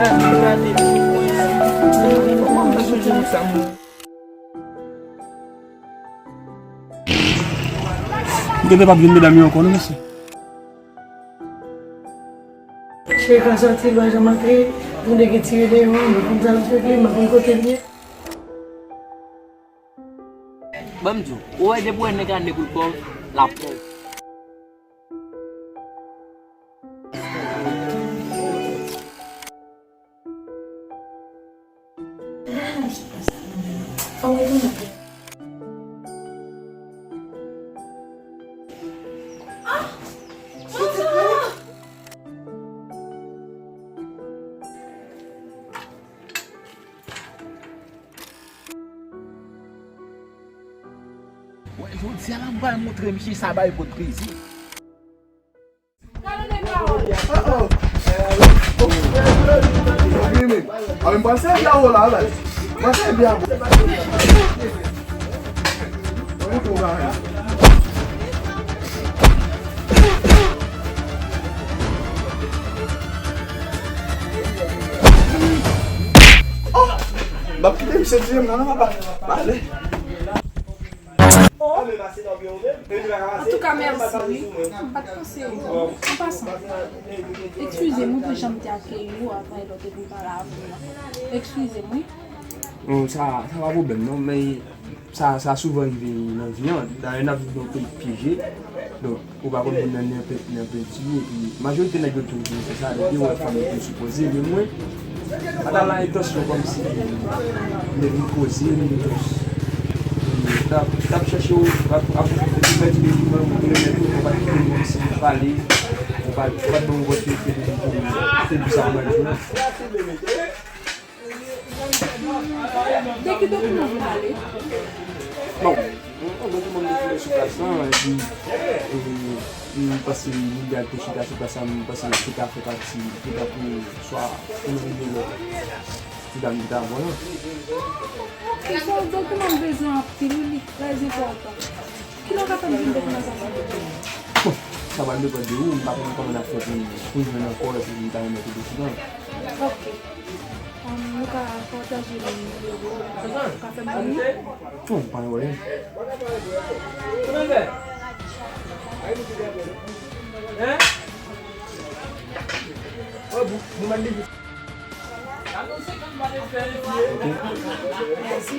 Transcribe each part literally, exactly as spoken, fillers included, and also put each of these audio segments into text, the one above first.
M gentan p ap jwenn medam yo ankò non, mesye. Cheri ka sòti, l pa janm antre. Tande gen tire deyò, m pa konn sa l ap regle, m pa konn kote l ye. Ban m di w, ou wè depi w wè nèg la nèg ou l pòv, l ap pòv. Fò m retounen. Wè, jodi a la, m pral montre misye sa bay pot plezi. M ap kite misye tiye m nan, non, papa. M ale. Antouka, mèsi, wi. M pa t panse, an pasan, eskize m wi pou jan m te akeyi ou avan e lòt epi m pale avè w. Eskize m, wi. Non, sa, sa pa pwoblèm, non, men sa, sa souvan rive nan vi an. Dayè, n ap viv nan yon peyi pyeje. Donk, ou pa konn moun nan nan pe-, nan penti, epi majorite nèg yo toujou fè sa, depi yo wè fanm yo toujou sou koze, men mwen, pa t al nan entansyon kòmsi m te vin koze, m te jis, m t ap, t ap chèche w, ap, ap fè ti depi mwen, mwen te remèt ou, mwen pa t kite l kòmsi m pale, mwen pa t, mwen pa t ban w opòtinite pou m te di sa mwen di la. De ki dokiman w vle pale? Bon, yon dokiman m te file sou plas lan, epi, e, m panse li dal te chita sou plas lan, m panse li te ka fè pati, li te ka pou swa yon nimewo pou dam ki ta avè w lan. Ok, se yon dokiman m bezwen anpil, wi, li trè enpòtan. Kilè w ka fè m jwenn dokiman sa, silvouplè? Bon, sa pral depann de ou, m pa konn kòman n ap fè pou, pou jwenn ankò, epi m ta renmen tou dokiman. Ok. Um, nou ka pataje nimewo, ou ka fè m konnen? Non, pa gen pwoblèm.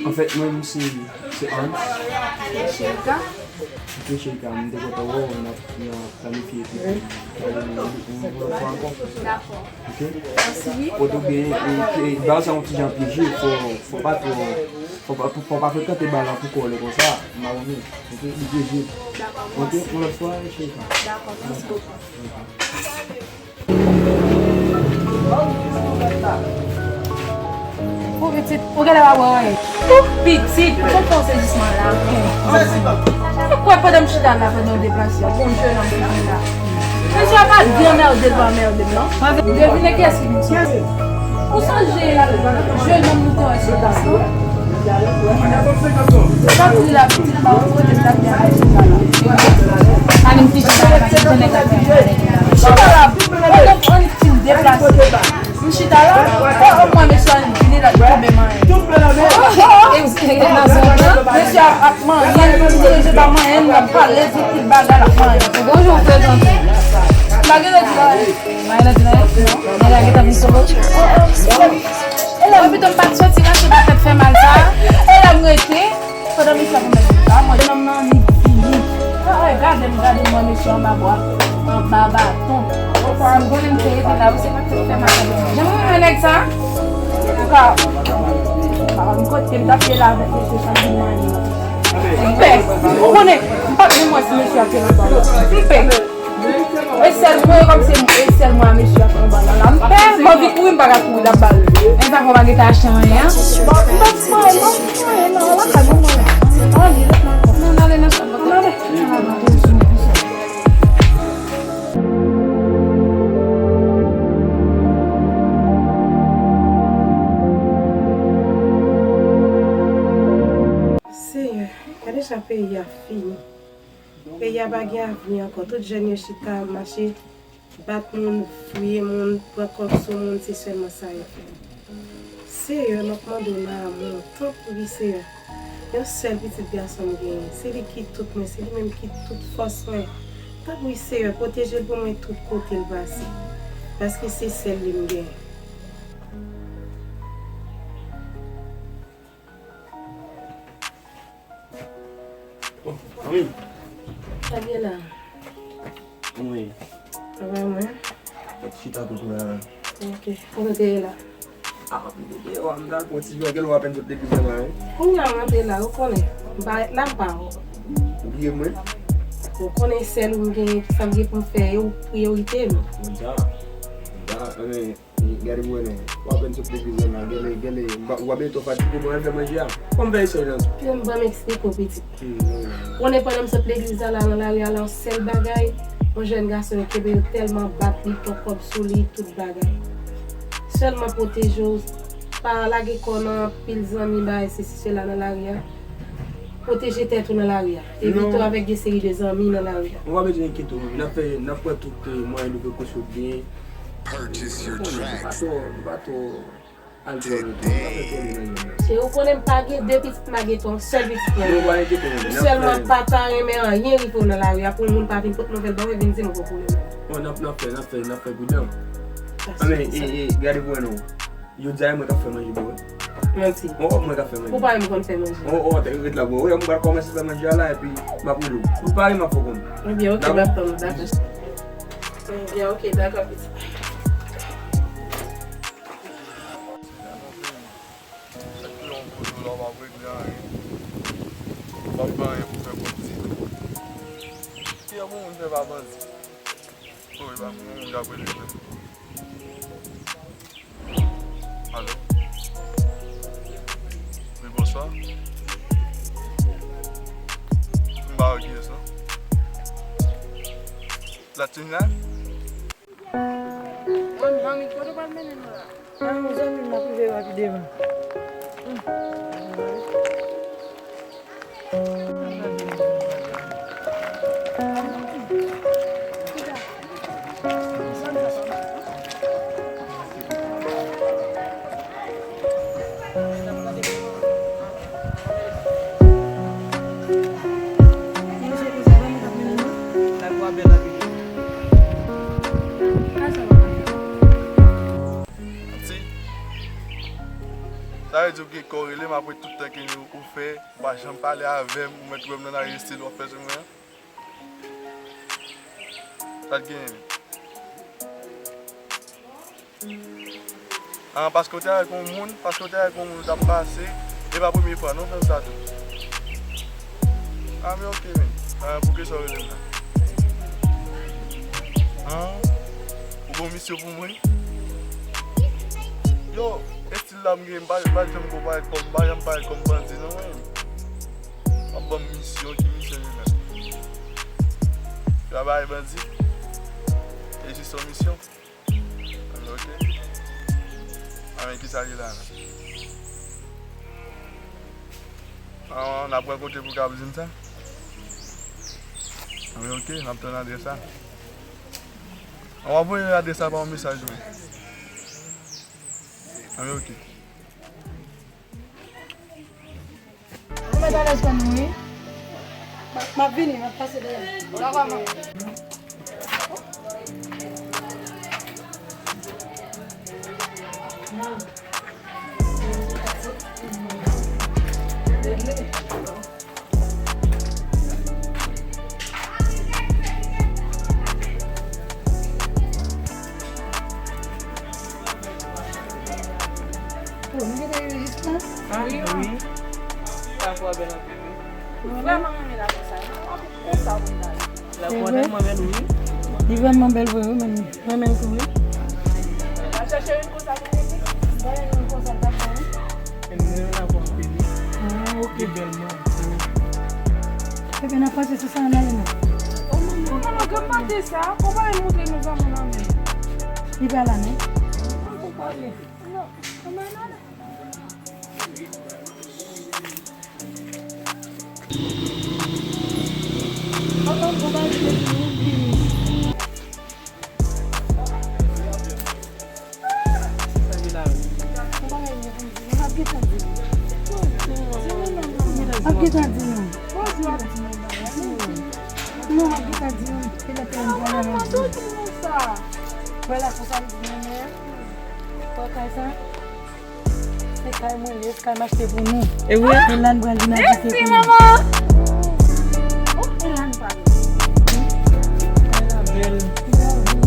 Anfèt, mwen, m se, se Hans. Cherika. Ok, Cherika, m te kontan wè w, n ap, n ap planifye epi pou yon, yon, yon lòt fwa ankò. Dakò. Ok? Mèsi, wi. Kote w gen, e, e, bal sa yon ti jan pyeje, fò, fò pa twò, fò pa, fò pa frekante bal lan pou kò w lè konsa, m pa renmen. Ok? Li pyeje. Dakò, ok, mèsi. Yon lòt fwa, Cherika. Dakò, mèsi bokou. Ok. Pou pitit, ou genlè pa wè anyen. Pou pitit, ou konn fè w sezisman la. Ou kwè pandan m chita la, pandan w deplase, yon jennonm ki vin la. Mesye a pa di anmède l, pa anmède l, non. Devine kiyès ki vin soti. Ou sonje jennonm nou te wè sou plas lan? Sa pou li la pitit la, ou kote l t ap di a mesye sa la. Ann, m ki chita la, se nèg la ki chita la. Chita la, pandan m ann fin deplase. M chita la, o, o, mwen, mesye a vini la, li tonbe manyen. Mesye a ap manyen, li di mesye pa manyen, l ap pale, di tout bagay l ap manyen. Ou gon jan w prezante. M pa gen lè di la. M pa gen lè di la, non. Nèg la gentan vin sove w. E la, pito m pa t soti nan chita tèt fè mal sa. E la m rete. Pandan mesye ap anmède m sa, mwen, nonm nan, li fini. Ay, gade m, gade m, wè mesye anba bwa, anba baton. Ou pa m konnen m te rete la, ou se pa t fè m atande. Jan mwen renmen nèg sa, ou ka, ou ka wè m kote m t ap ye la avèk mesye sa, li di mwen. M pè, ou konnen, m pa t menm wè si mesye a te nan bal la. M pè. E sèl mwen, kòm se e sèl mwen a mesye a fè yon bagay la. M pè, m anvi kouri, m pa ka kouri, l ap ba l. Men sa fè w pa gentan achte anyen an. Bon, m pa t manyen, m pa t manyen, non, lakay mwen, mwen. Ann ale, lèt mwen ankò. Non, n ale nan chanm nan. N ale. Senyè, gade jan peyi a fini. Peyi a pa gen avni ankò. Tout jèn yo chita ap mache Bat moun, fouye moun, pran kòb sou moun, se sèlman sa yo fè. Seyè, m ap mande w nan amou, tanpri Seyè, yon sèl pitit gason m genyen, se li ki tout mwen, se li menm ki tout fòs mwen. Tanpri Seyè, pwoteje l pou mwen tout kote l pase, paske se sèl li m genyen. Oh, manmi. Sa gen la? Wi. Sa va mwen? Mwen chita tout la. Ok. Kote w te ye la? Ah, m te deyò, m t al pran ti jwèt, gen lè w apèn sot legliz la, wi. Kounye a m rantre la, ou konnen. M pa ret la, m pa wè w. Ou bliye mwen? Ou konnen sèl ou m gen, sa m gen pou m fè, e ou priyorite m. Mwen ta, mwen ta, men Gade pou wè non. W apèn sot legliz la, gade, gade, w ap byen twò fatige, bon, al fè manje a. Kòm fè esèy lan tou. Ban m eksplike w, pitit. Hmm, wi. Konnen pandan m sot legliz la, la, nan lari a, la, yon sèl bagay, yon jèn gason yo kenbe yo tèlman bat li, pran kòb sou li, tout bagay. Sèlman pwoteje w, pa lage kò w nan anpil zanmi, bagay, sesi, sela nan lari a. Pwoteje tèt ou nan lari a. Evite w avèk de seri de zanmi nan lari a. Ou pa bezwen enkyete w, manmi. N ap fè, n ap pran tout, eh, mwayen de prekosyon byen. Purchase your tracks today. Nou pa twò, nou pa twò al twò lwen, nou pa fè twò lwen nan zòn nan. E ou konnen m pa gen de pitit, m pa gen twa, yon sèl pitit mwen. Nou pa enkyete w, manmi. Ou sèlman pa ta renmen anyen rive w nan lari a, pou yon moun pa vin pote nouvèl ba w e vin di m gwo pwoblèm. Bon, n ap, n ap fè, n ap fè, n ap fè pridan. Anben, e, e, gade pou wè non. Jodi a, e mwen k ap fè manje pou ou. Manti. O, o, mwen k ap fè manje. Ou pa menm konn fè manje. O, o, ret la, bro. Wi, mwen pral kòmanse fè manje a la, epi m ap rele w. Ou pare, m ap fè w konnen. Ebyen, ok, m ap tann ou, dakò. Ebyen, ok, dakò, pitit. Chak jou yon gwo dola, w ap regle anyen. W ap gen anyen pou fè kòm ti. Ki yon moun fè pa bandi? O, e pa moun k ap rele vre. Alo? Wi, bonswa. M pa wè kiyès, non. Latina? Manmi, manmi, kote w pral mennen nou la? Nan yon zanmi m, n ap rive rapideman. Manti. Sa vle di ou gen kè w rele m apre tout tan ke ou fè, ou pa janm pale avè m, ou mèt wè m nan lari, still w ap fè sou mwen an. Sa t genyen menm? Ah, paske w te avèk yon moun, paske w te avèk yon moun ou t ap pase, e pa premye fwa non, fè m sa tou. Ah, men ok, men. Ah, pou kisa w rele m la? Ah, ou gen yon misyon pou mwen? Yo, estil la m gen, m pa, m pa janm ko parèt kòm, m pa janm parèt kòm bandi non, men. W ap ban m misyon, ki misyon li la? Travay bandi? E jis yon misyon? Anben, ok. Anben, kisa li la menm? An, n ap rankontre pou w ka di m sa? Anben, ok, n ap tann adrès la. An, w ap voye adrès la pa yon mesaj, wi. Anben, ok. Ou mèt alèz kò nou, wi. M ap, m ap vini, m ap pase dèyè. Dakò, manmi. Oh, nou gentan rive jis la? Ah, wi. Sa fò bèl anpil, wi. Vrèman renmen lakou sa. Konsa pou ta ye. Lakou an tèlman bèl, wi. Li vrèman bèl vre, wi, men renmen l tou, wi. N ap chèche youn konsa pou mete. M pa renmen youn konsa, l t ap bon, wi. Men nou renmen lakou an anpil, wi. Ah, ok. Li bèl, non. Ebyen, n ap pase sou sa, ann ale, non. Oh, manman, manman, gade sa. Ou pa vin montre nou zanmi w la menm. Li pa la, non. Non, ou pa vle. Non, non, non, non. Papa, m konn pa vle di nou vini. Gentan di nou. Bonjou, ap di nou bagay. Non, m ap gentan di nou. Gentan di nou sa. Vwala, konsa li di nou, men. Wè kay sa? Se kay mwen ye, se kay m achte pou nou. E vre? Elan pral vin abite pou nou. Mèsi, manman. Oh, Elan pral. Elan bèl.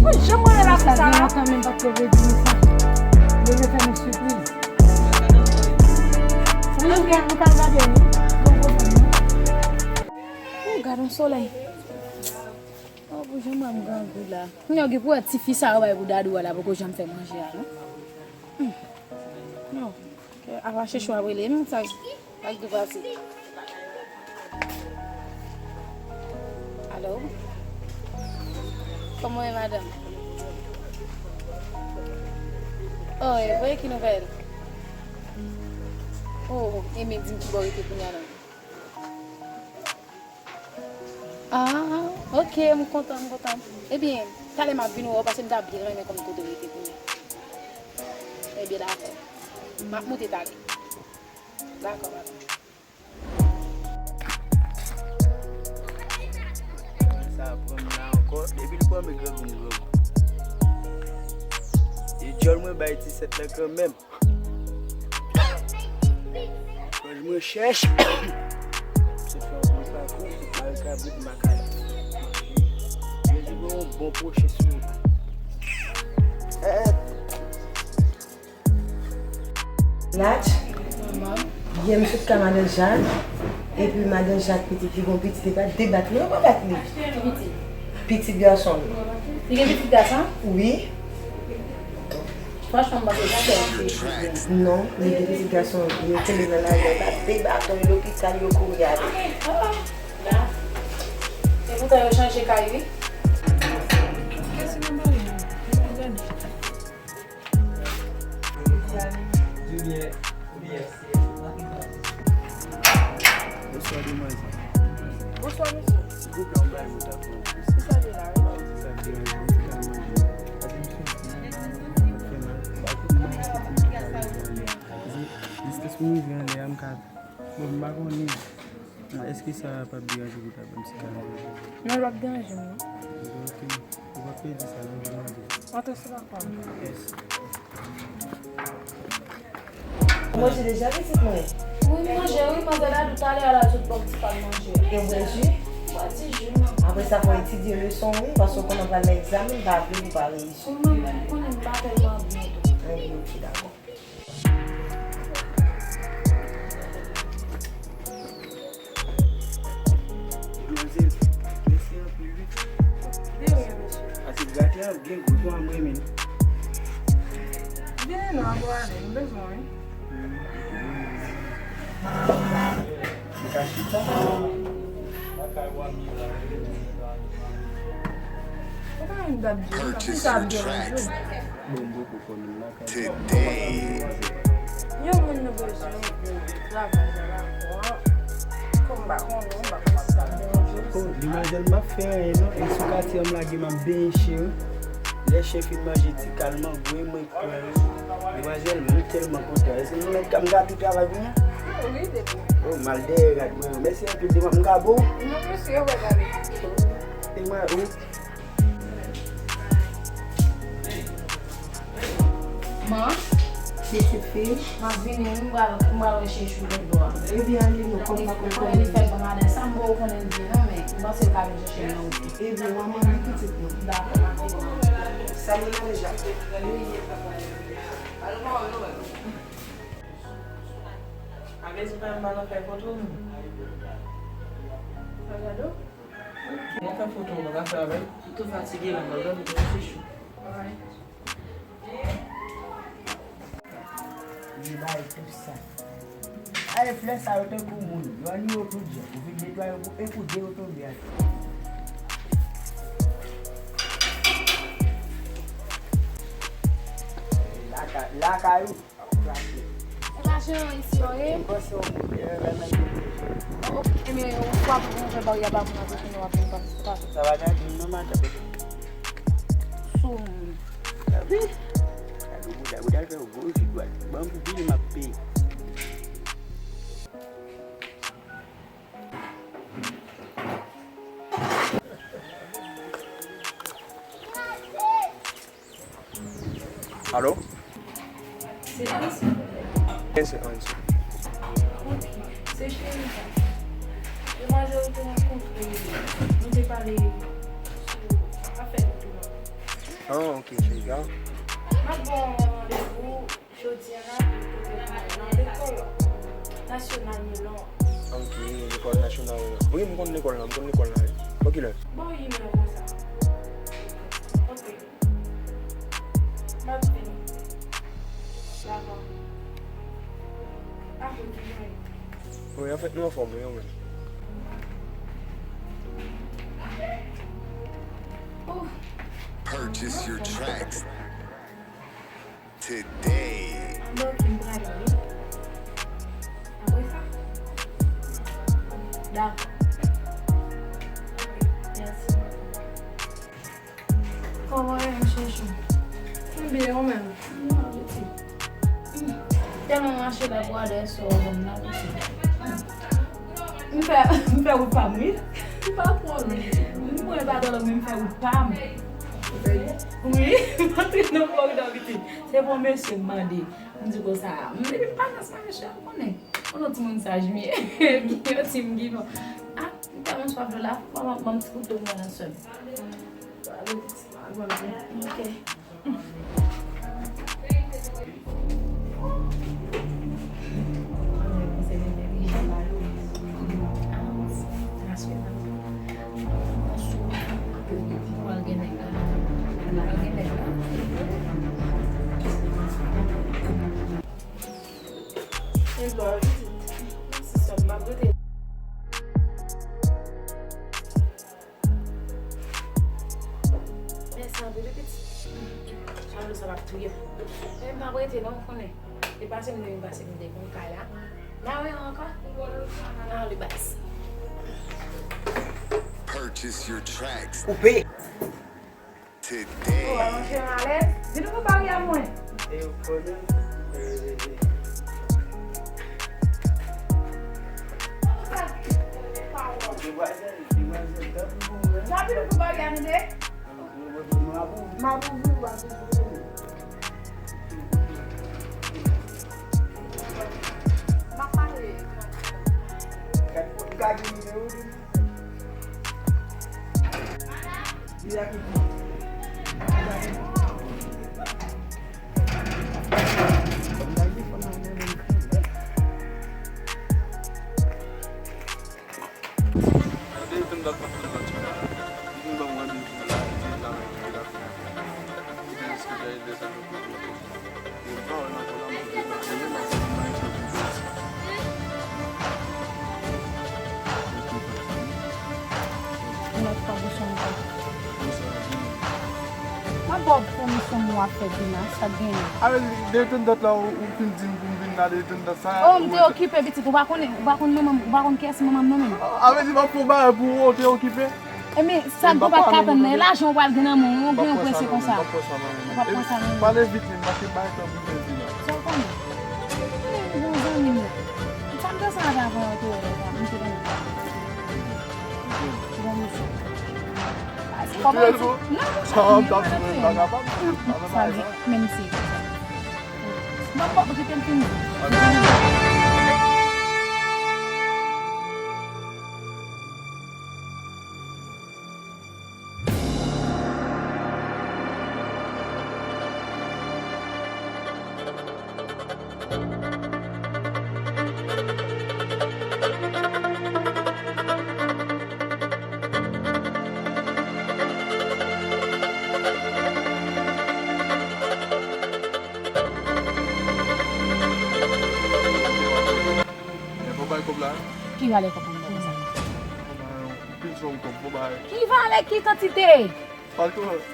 Oh, jan mwen la pou sa la. Sa gen lontan menm pa t ko vle di nou sa. Yo vle fè nou sipriz. Wi, nou ka, nou ka gade, wi. Bon, bon, bon. Oh, gad yon solèy. Oh, pou jan mwen grangou la. Kounye a, gen pou wè tifi sa yo bay pou Dadou a la, poko janm fè manje a, non? Hmm. Non. Apa chechou ap rele m, sa, sa k dwe pase. Alo? Kòman w ye, madanm? Oh, e vre, ki nouvèl? Oh, e men di m ki bò w rete kounye a la. Ah, ok, m kontan, m kontan. Ebyen, talè m ap vin wè w, paske m ta byen renmen konn kote w rete kounye a. Ebyen, dakò. M ap monte talè. Dakò, papa. Sa pran m la ankò. Depi l pran m, grangou m grangou. E djòl mwen bay ti sèt la kanmenm. Mwen chèch. Se fè yon bon pakou, mare kabrit, makala. Jezi gen yon bon pwoche sou ou. Eh, Natch, yè m sot ka madan Jak, epi madan Jak pitit li gon pitit, li pa debat li, yo pa bat li. Pitit gason l. Li gen pitit gason? Wi. Franchman, m panse se sèl fi. Non, li gen pitit gason, yo kole nan lari, yo pa debat, yo lopital, yo kouri ale. Ah, ah. E poutan yo chanje kay, wi. Kèsi nan bale, non? Gade. Bonswa, demwazèl. Bonswa, mesye. Silvouplè, yon bagay mwen ta pou mwen. Kisa de la, wi? Sa k deranje mwen, se ka manje. Paske m soti, m ap fè mal. M pa konnen mwen soti, m tou ka rive anlè a. Paske distans pou m rive anlè a, m ka, bon, m pa konnen. Ah, èske sa p ap deranje w pou ta ban m ti kado? Non, l p ap deranje m, non. Ok, ok. Ou p ap pèdi sa, non, m mande. Antre sou lakòm. Yes. Ou manje deja, pitit mwen? Wi, m manje, wi, manzè Dadou, talè a l al sot ba w ti pa l manje. E w bwè ji? M bwè ti ji, non. Apre sa, fò w etidye leson, wi, paske w konnen w pral nan egzamen, m pa vle pou w pa reyisi. Wi, manman, m konnen m pa tèlman byen tou. Ebyen, ok, dakò. Demwazèl, mèsi anpil, wi. De rien, mesye. Pase grate an byen gwo, tou an mwen menm. Vini non, abò ale, m bezwen w, wi. Ou ka chita. Ou pa menm dap di, ou pa menm dap di. Bon, m poko konnen lakay. Yon moun nou bezwen pou travay nan lakou an. Kòm m pa konnen, m pa konn sa k ap deranje w. Oh, demwazèl, m pa fè anyen non. E sou katye an m lage m ap benyen chen wi. Lè chen fin manje ti kal mangwey, mwen pran yo. Demwazèl, mwen tèlman kontan. Èske nou mèt ka m ka tou travay kounye a? Wi, depi. Oh, m al dèyè rad mwen yo. Mèsi anpil, demwazèl, m ka bo? Non, mesye, yo pa gade. E mwen, wi. Man, pitit fi, m ap vini, m pral, m pral wè chechou lòt bò a. Ebyen, ale non, kòm m pa konn kòman li fè bon maten, sa m poko konnen l byen non, men m panse l ka vin chèche m nan wout. Ebyen, w a mande pitit mwen. Dakò, m ap vini. Salye madan Jak. Pa bezwen pa m pa nan fè foto non. Sa gade w? Mwen fè foto, mwen ka fè avè l. M tou fatige la, m pral dòmi, m tou chechou. Li bay tou sa. Ay, flè sa yo tankou moun. Yo anni yo tout jan. Ou fin netwaye yo pou enk ou de yo tonbe atè. Lakay, lakay ou. E pa jan isi yo ye. M panse w, e, lè menm yo vle jwe. Oh, oh, ebyen, ou pa pou nou fè baryè ba moun nan kote nou ap vin pase. Sa va gade m nan maten. Sou moun. Wi. Gade bouda, bouda fè gwo jou dwat. Ban m pou vini m ap peye. Alo? Se Ann, silvouplè. Yes, se Ann. Ok. Se Sherita. Demwazèl ou te rankontre, nou te pale sou afè nou tou. Ah, ok, Sherita. M ap ba w yon randevou jodi a nan lekòl nasyonal Milon. Ok, lekòl nasyonal. Wi, m konn lekòl la, m konn lekòl la, wi. Bò kilè? Bò inè konsa. Ok. M ap vini. Dakò. Apre, ki jan ye? Wi, anfèt, nou anfòm, wi, ou menm? Purchase your tracks today. Anben, ok, m prale, wi. Apre sa? Dakò. Ok, mèsi. Kòman w ye, m chouchou? M byen, ou menm? M tèlman mache la pou adrese w, ou konn nan piti. M fè, m fè wout pa m, wi. M pa kwè w non. M pran pa dòlò, men m fè wout pa m. Wi, m antre nan koridò piti. Se pou yon mesye m mande. M di konsa, m depi m pa nan sa mesye a, ou konnen. Ou nan timoun saj m ye. Yon ti m gidon. Ah, m tèlman swaf dlo la, ban m, ban m ti goute dlo m nan sè m. Ok. Mèsi anpil wi pitit. Chalè sa p ap touye m. Men m p ap rete non, ou konnen. E pase m te vin pase m te konn kay la. N a wè ankò. Nan le baz. Purchase your tracks. Koupe. Today. Ou pa manje m alèz? Vin ouvri barye a mwen. Sa vin ouvri barye a nou de? M ap ouvri, m ap ouvri. M ap pale. Gad, gad nimewo li. Yon lòt fwa pou chanm pa. M ap ba w pèmisyon pou w ap fè vin la, sa k genyen? A, depi tann dat la, ou, ou fin di m pou m vin la, depi tann dat sa. Oh, m te okipe, pitit, ou pa konnen, ou pa konn manman m, ou pa konn kiyès manman m nan menm. A, vle di m ap fè w bagay pou ou, ou te okipe? Ebyen, sa m pa ka tann nan, e lajan w pral gen nan men w, ou gen yon prese konsa. Ou p ap pran sa nan men m. Pale vit, men, paske bagay tan pou mwen di la. Sa w konnen? Mwen, m gon zanmi m nan. Sa m te sanble avè w tou, m te konnen. Bon, mesye. Kòman di? Non, monchè, m pa t sou bagay pa m. Sa di, menm si. Bon, bon, kite m fini. Ki valè kòb ou ba konsa? Pil sòm kòb pou bay. Ki valè, ki kantite?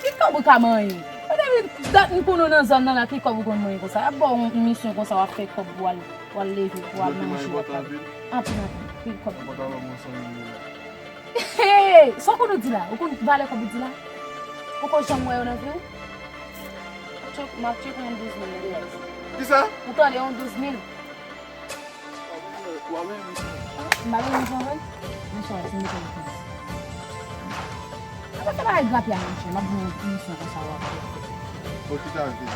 Ki kòb ou ka manyen? Depi dat m konn ou nan zòn nan la, ki kòb ou konn manyen konsa? Y ap ba w yon misyon konsa, w ap fè kòb pou w al, pou w al leve, pou w al manje, w ap pale. Anpil, anpil, pil kòb. Hey, sa w konn ou di la? Ou konn valè kòb ou di la? Ou poko janm wè yo nan vi w? M ap tcheke yon douz mil nan deyò isit. Kisa? Ou tande yon douz mil? M pa bezwen sa vre. Mesye a ti mete l plis. Apa fè bagay grapya, monchè? M ap gen yon misyon konsa w ap fè. Bon, ki sa l te di?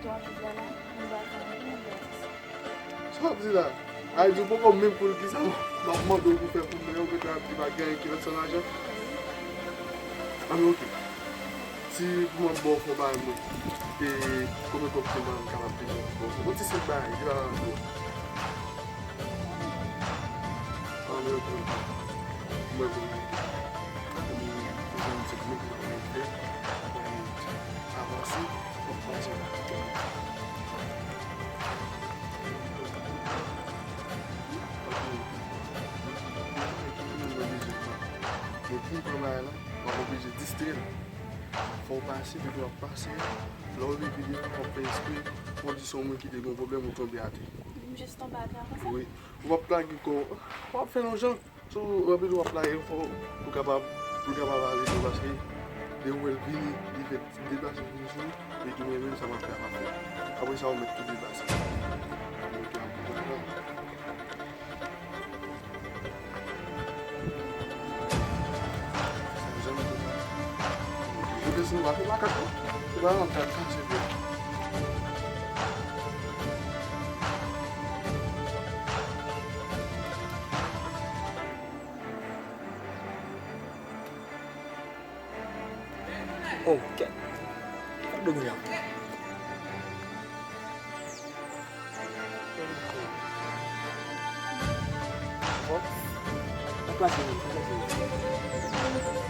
kote w ap viv la la, nou pral fè anpil anbyans. Sa w ap di la? Ay, di w poko menm konn kisa m ap mande w pou fè pou mwen, ou gentan ap di pa gen anyen ki lòt san lajan. Anben, oke. Si pou mwen ba w fè yon bagay, mwen, e konbyen kòb ke mwen kapab peye w pou ba w fè yon ti sèk bagay, ki pa ankò. Anben, oke, oke. Mwen, mwen, mwen, mwen, mwen, mwen, mwen, mwen, mwen, mwen, mwen, avanse, w ap pase la. Men pou m pran bagay la, w ap oblije distrè l. Fò w pase, depi w ap pase a, lè w rive deyò, w ap fè espre kondisyon moun ki te gen yon pwoblèm ou tonbe atè. M jis tonbe atè konsa? Wi. W ap plage kò w, w ap fè l yon jan. Sou rapid w ap lage l fò pou kapab, pou l kapab ale tou, paske depi w wè l vini, li fè ti deplase vini sou li, li tounen menm sa m ap fè a pa fè. Apre sa, w mèt tou deplase. Mete an pou konprann. Ou desann, w ap fè makak, non? Se pa yon makak kase vre. Oh, kèt. Kèt domina. Bon. Sa plase menm, sa plase menm.